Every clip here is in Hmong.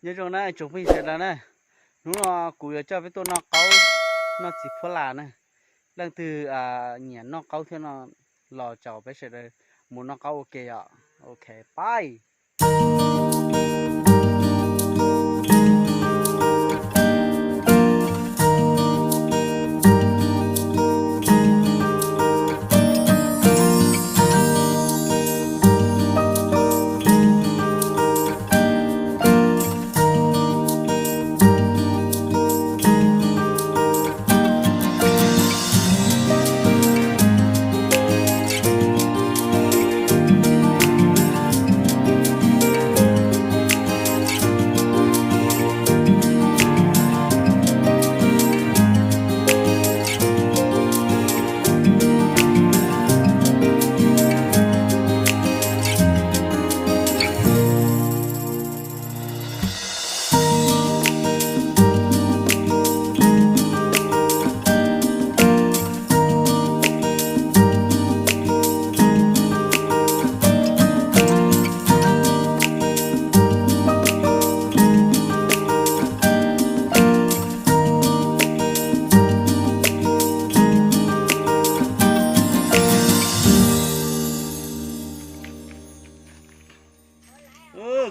Nyob zoo na tsoom phooj ywg sawv daws na, hnub no kuv yuav coj peb tuaj noj qaub, noj txiv phuab las na. Leej twg nyiam noj qaub thiab no los caum peb sawv daws mus noj qaub ua ke yom. Ok, pais.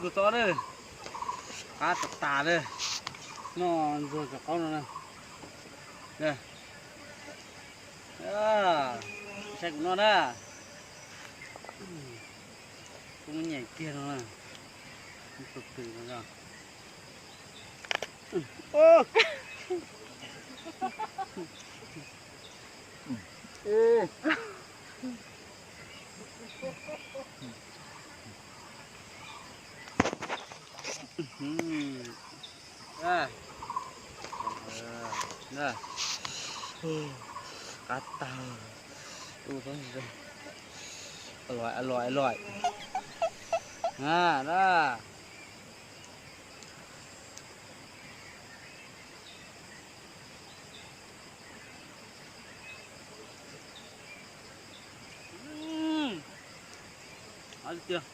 Kuv txob na, qab tas tas li, noj ntxuag cov qaub no na. Saib kuv noj na, kuv muab nyem kiag no na, tus twm no. Qab tag, a lom a lom a lom na. Qab tiag.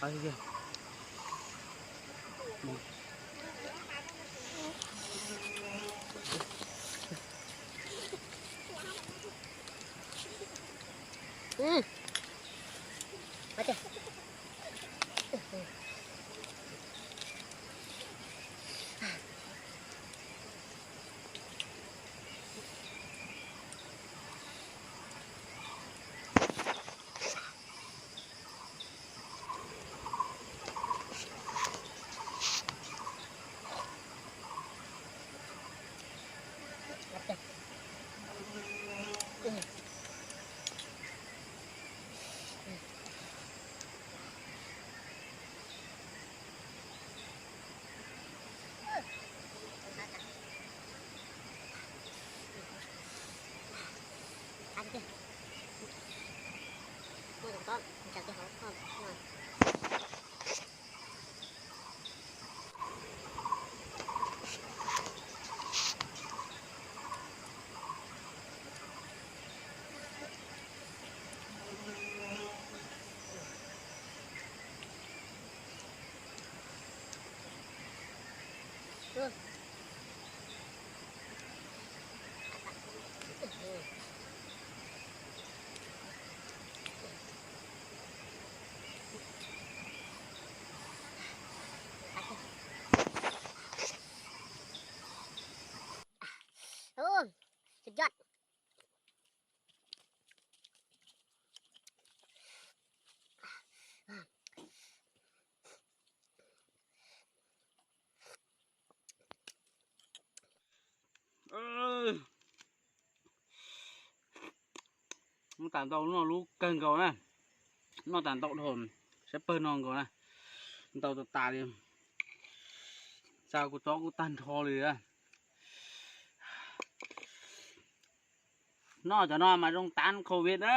Qab tiag. Ub, suv yoj. Noj tas ntau, noj lub kawg nkaus na. Noj tas ntau dhau, saib pawg no nkaus na. Ntau tas tas li. Xa kuv txob kuj tag nrho li. Noj cov no mas zoo tab covid na.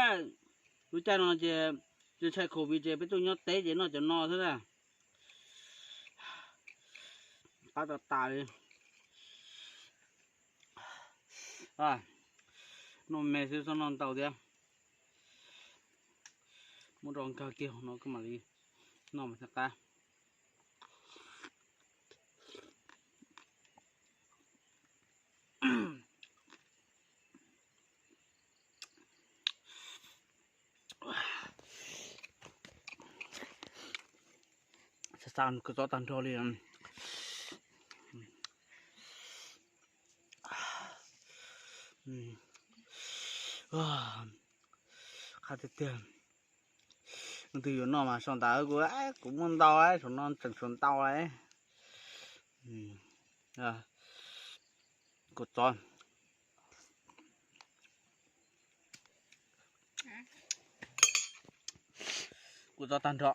Lub caij no ces tsis ntshai covid ces peb tuaj nyob teb ces noj cov no xwb na. Qab tas tas li. Noj me xwb txhob noj ntau thiab. Muab rau nkag kiag no koj mam li noj mas thiaj qab. Xa xa kua txob tag nrho li. Qab tiag tiag. Leej twg yuav noj mas sau ntawv kuv, kuv muaj ntau, saum no tseem tshuav ntau. Kua txob, kua txob tag nrho.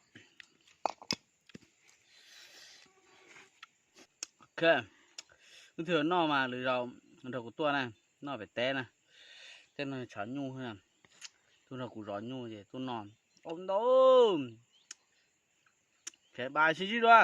Ok, leej twg yuav noj mas lwm zaus nrog kuv tuaj na, noj pem teb na. Tej no tshav nyuj, tuaj nrog kuv zov nyuj ces tuaj noj. Ua ntau. Bye, sib ntsib dua.